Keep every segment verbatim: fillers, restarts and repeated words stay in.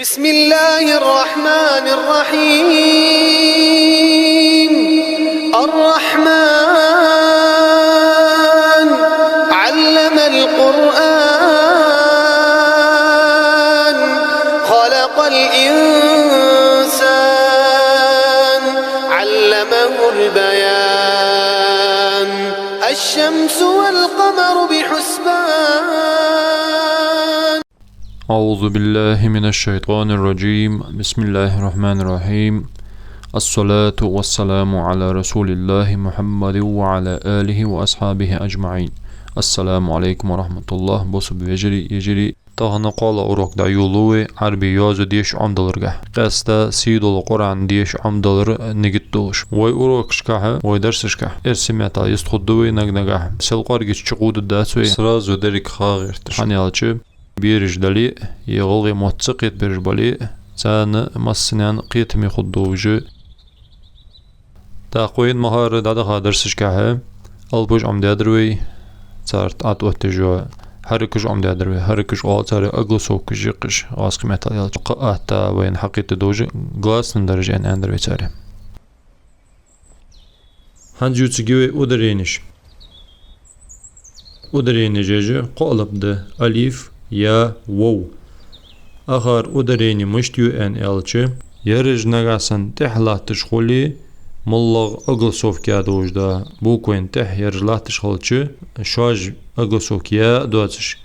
بسم الله الرحمن الرحيم. الرحمن. علم القرآن. خلق الإنسان. علمه البيان. الشمس والقمر بحسبان. أعوذ بالله من الشيطان الرجيم. بسم الله الرحمن الرحيم. الصلاة والسلام على رسول الله محمد وعلى آله وأصحابه أجمعين. السلام عليكم ورحمة الله. Бусалба вежарий, йижарий. Тахан кхоалагӀа урок дӀайолалу вай Ӏарбий йоазув деша Ӏомадаларга. Къаьстта сийдола Къуръан деша Ӏомадалар нигат долаш. Вай урокашка, вай дарсашка эрсий меттала йистхургда вай наг-нагахьа. Сел кӀоаргача чукхувдаш дац вай. Сразу деррига ха гӀерташ. ХӀана аьлча, бераш дале а, е гӀалгӀай мотт ца кхетабераш бале а, царна массанена кхетаме хургда уж. ТӀаккха вайна ма харра дӀадахача дарсашка алапаш Ӏомадаьдар вай, цар тӀа тӀаоттаеш йола хьаракаш Ӏомадаьдар вай. Хьаракаш оал царех огласовкаш, йикъаш, гӀазкхий меттала аьлча. Кхы а атта вайна хьакхетаргдолаш гласный дараш аьнна аьннадар вай царех. ХӀанз ювцаргья вай ударенеш. Ударенеш еш кхо алап да: алиф, йа, вов. Акхар ударени мишта ю аьнна аьлча, ераш нагахьа санна тӀехьа латташ хуле, моллагӀа огласовка долаш да, буквайна тӀехьа ераш латташ хилча, шоаш огласовка я а доацаш,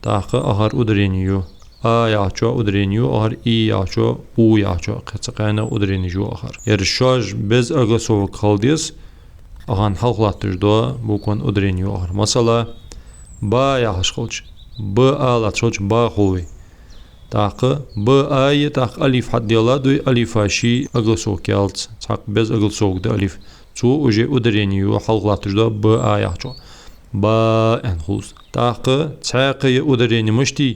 тӀаккха акхар ударени ю. А яхачоа ударени ю акхар, и яхачоа, у яхачоа, кхы цхьаккха ударенеш ю акхар. Ераш шоаш без огласовок хила деза, акхарна хьалха латташ дола буквайна ударени ю акхар. Масала, ба яхаш хилча, б а латташ хилча, ба хул вай. ТӀаккха б а я, тӀаккха алиф хьатӀаделлад вай, алифа ший огласовка ялац, цхьаккха без огласовок да алиф. Цо уже ударени ю хьалха латташ дола б а яхачоа. Ба аьнна хул из. ТӀаккха цхьаькха я ударени мишта я,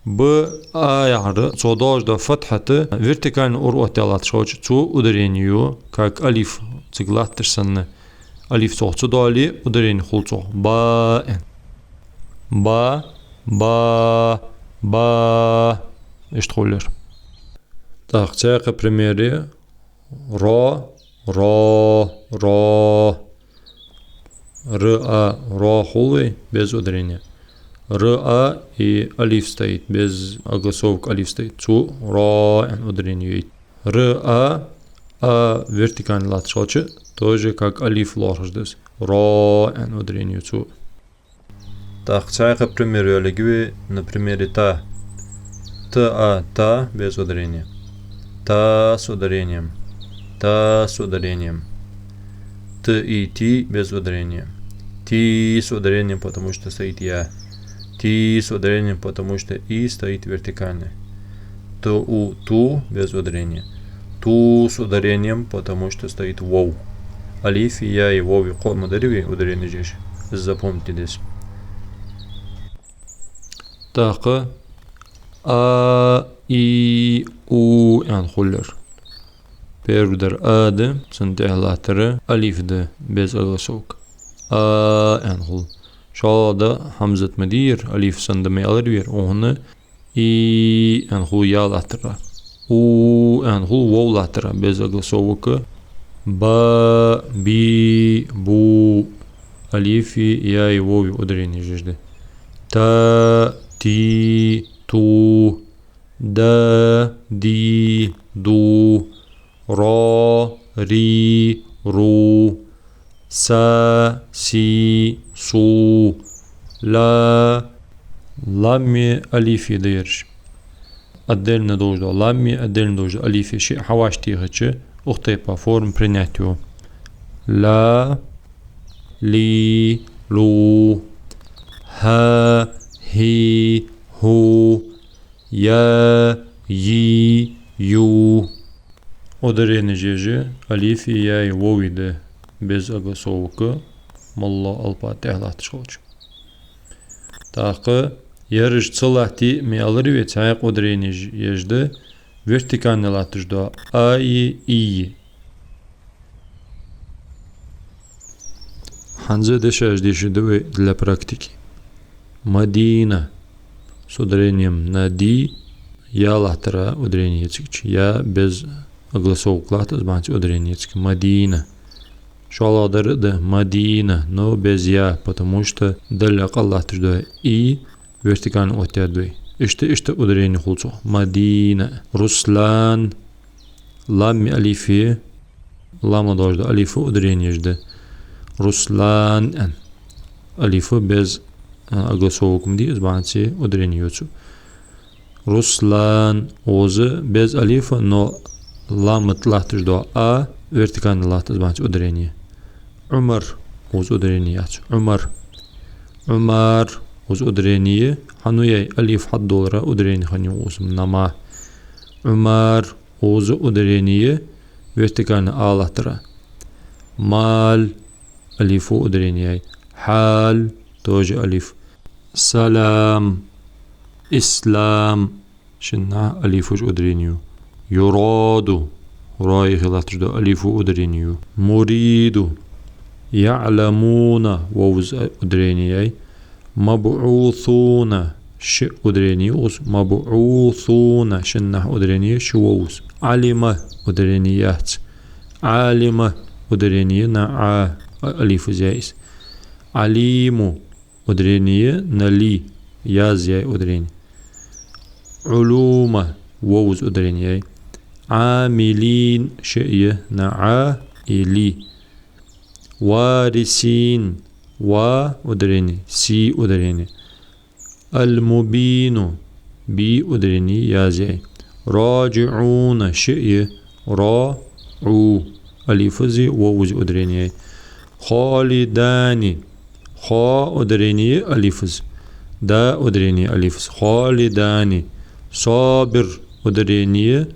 б а яхар, цох долаш дола фатхьат вертикальни ура оттадаь латташ хилча, цо ударени ю, как алиф цига латташ санна. Алиф цох ца доале, ударени хул цох. Ба аьнна. Ба, ба, ба. Иштта хул ер. ТӀаккха цхьаькха пример я: ро, ро, ро. Р, а, ро хул вай, без ударения. Р, а и алиф стоит, без огласовок алиф стоит. Цо ро аьнна ударени йойт. Р, а, а вертикальни латташ хилча, тоже как алиф лоархӀаш да из. Ро аьнна ударени ю цо. ТӀаккха цхьаькха пример йоалаергья вай на примере та. Т, а, та, без ударения. Та с ударением. Та с ударением. Т, и, ти, без ударения. Ти с ударением, потому что стоит я. Ти с ударением, потому что и стоит вертикально. Т, у, ту, без ударения. Ту с ударением, потому что стоит вов. Алифи, яи, вови кхоъ ма дарий вай ударени еш. Из запомнить де деза. ТӀаккха а, и, у аьнна хул ер. Первый дар а да, цунна тӀехьа латтар алиф да, без огласовка. А аьнна хул. ШоллагӀа да хьамзат ма дий ер, алиф санна да ма аьлар вай ер, укхунна и аьнна хул я латтара. У аьнна хул вов латтара, без огласовка. Ба, би, бу. Алифи, яи, вови ударени еш да. Та, ти, ту. Да, ди, ду. Ро, ри, ру. Са, си, су. Ла, ламми, алифи да ераш. Отдельно долаш дола ламми, отдельно долаш дола алифи шиъ хьавӀашагӀтехача, укх тайпара форма принять йу. Ла, ли, лу. Хьа, хьи, хьу. Я, йи, ю. Ударени еш алифи, яи, вови да, без огласовка, моллагӀа алапа тӀехьа латташ хилча. ТӀаккха ераш ца латте ма аьлар вай, цхьаькха ударени еш да, вертикальни латташ дола аи, ии. ХӀанз дешаш дешаргда вай для практики. Мадина. С ударением на ди. я латтар ударени я цига. Я без огласовка латт, из бахьанца ударени я цига. Мадина. ШоллагӀдар да Мадина, но без я, потому что далла кӀал латташ да и, вертикально оттадаьд вай. Иштта, иштта ударени хул цох. Мадина. Руслан. Ламеи алифеи, лама долаш да алифа ударени еш да. Руслан аьнна. Алифа без, а, огласовка ма дий, из бахьанца ударени ю цу. Руслан, укхаза без алифа, но лама тӀа латташ да а, вертикально латт, из бахьанца ударени. Ӏумар, укхаза ударени яц. Ӏумар. Ӏумар, укхаза ударени, хӀана яьй, алиф хьадоалара ударени хиннай укхаза, на ма. Ӏумар, укхаза ударени, вертикально а латтара. Мал, алифа ударени яьй. Хьал, тоже алиф. Салам, ислам, шиннахьа алифаш ударени ю. Юраду, ро йихье латташ да, алифа ударени ю. Муриду. ЯӀламуна, вовза ударени яьй. МабӀусуна, ши ударени укхаза. МабӀусуна, шиннахьа ударени, ши вовза. Ӏалима, ударени яц. Ӏалима, ударени на Ӏа, алифаз яьй из. Ӏалиму, ударени на ли, яз яьй ударени. Ӏулума, вовза ударени яьй. Ӏамилин, ши я на Ӏа и ли. Варисин, ва ударени, си ударени. Ал-Мубину, би ударени, яз яьй. РаджиӀуна, ши я, ра, Ӏу. Алифази вовзи ударени яьй. Халидани. Ха ударени алифаз. Да ударени алифаз. Халидани. Сабир ударени,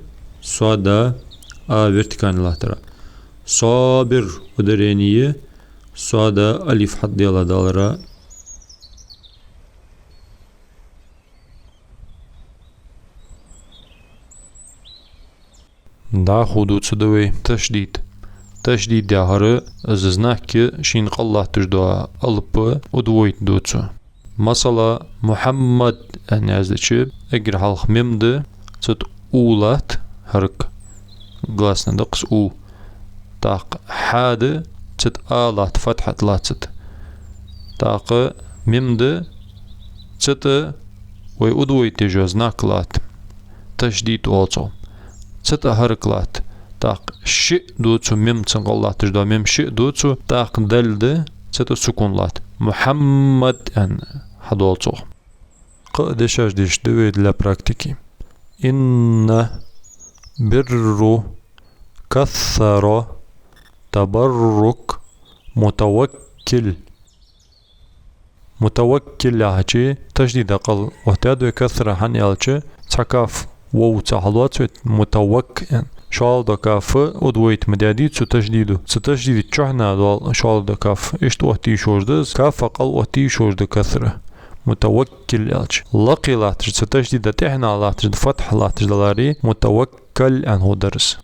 сод, а вертикально латтара. Сабир ударени, сод, алиф хьадоаладалара. ДӀахо дувцаргда вай ташдид. Ташдид яхар из знак, шийна кӀал латташ дола алап удвоить ду цо. Масала, Мухьаммад аьнна яздича, эггара хьалха мим да, цу тӀа у латт, хӀарак, гласный да-кх из у. ТӀаккха хьа да, цу тӀа а латт, фатхьат латт цу тӀа. ТӀаккха мим да, цу тӀа вай удвоить еш йола знак латт. Ташдид оал цох. Цу тӀа хӀарак латт. ТӀаккха шиъ ду цу мим, цун кӀал латташ дола мим шиъ ду цу, тӀаккха даль да, цу тӀа сукун латт. Мухьаммад аьнна хьадоал цох. Кхы а дешаш дешаргда вай для практики. Инна, бирру, кассара, табаррук, мутаваккил. Мутаваккил яхача, ташдида кӀал оттадаьд вай, касра, хӀана аьлча, цхьа каф вовца хьалоац вай, мутавак аьнна. ШоллагӀдола каф удвоить ма даьдий цу ташдидо. Цу ташдида чухьнахьа дола шоллагӀдола каф, иштта оттае йиш йолаш да из, кафа кӀал оттае йиш йолаш да касра. Мутаваккил аьлча. Лакхе латташ, цу ташдида тӀехьнахьа латташ да, фатхьа латташ даларе, мутаваккал аьнна хургдар из.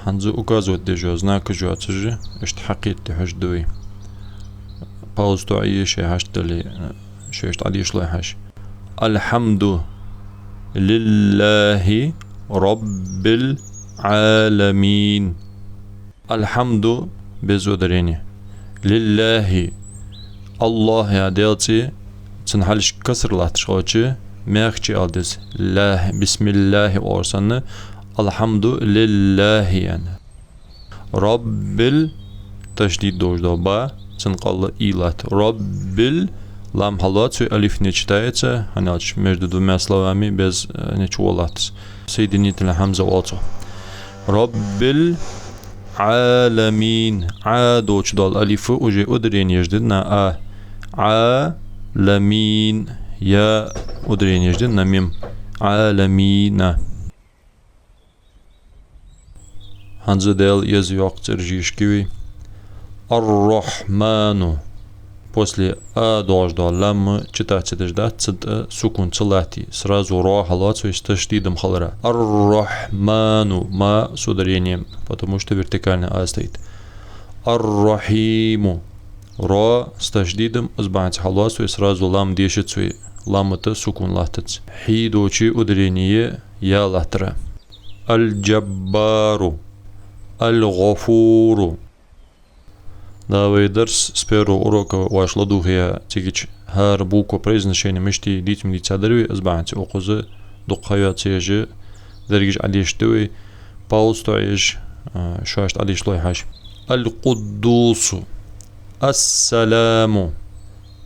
ХӀанз указывать деш йола знакаш йоацаш, иштта хьакхетаде хьожаргда вай. Пауза тоӀае, шоай хьашт дале, шоаш иштта Ӏодешалой хьажа. Алхьамду лиллахӀи роббил Ӏаламин. Алхьамду без ударени. ЛиллахӀи. АллахӀ яха Даьла цӀи, цун хьалхашка касра латташ хилча, мягче ала деза. ЛлахӀ, бисмиллахӀи оалар санна, алхьамду лиллахӀи аьнна. Роббил, ташдид долаш дола ба, цун кӀал и латт. Роббил, лам хьалоац вай, алиф не читается, хӀана аьлча между двумя словами без, э, ничего латт из. Соединительная хьамза оал цох. Роббил Ӏаламин. Ӏа долча дола алиф уже ударени еш да на а. Ӏаламин. Я ударени еш да на мим. Ӏаламина. ХӀанз Даьла еза, йоккха цӀераш ешаргья вай. Ар-Рахьману. После а долаш дола лам читаться деш дац, цу тӀа сукун ца латте. Сразу ро хьалоац вай, с ташдидом хилара. Ар-Рахьману. Ма с ударением, потому что вертикальная а стоит. Ар-Рахьиму. Ро с ташдидом, из бахьанца хьалоац вай, сразу лам дешац вай, лама тӀа сукун латтац. Хьий долча ударени я латтар. Аль-Джаббару, Аль-ГӀафуру. Да, вай дарс с первого урока вай ладувгӀа, цигача хӀара буква произношение мишта я дийца ма дийцадар вай, из бахьанца укхаза дукха ха йоацаш, дерригаш Ӏодешаргда вай, пауза тоъаш, а, шоашта Ӏодешалой хьажа. Аль-Къуддусу, Ас-Саламу,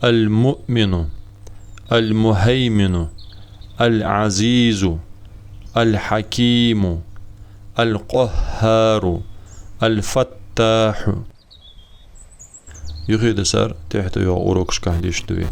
Аль-Муъмину, Аль-Мухьаймину, Аль-Ӏазизу, Аль-Хьакиму, Аль-Къаххару, Аль-Фаттахьу. Юхедисар тӀехьа тӀайоагӀача урокашка дешаргда вай.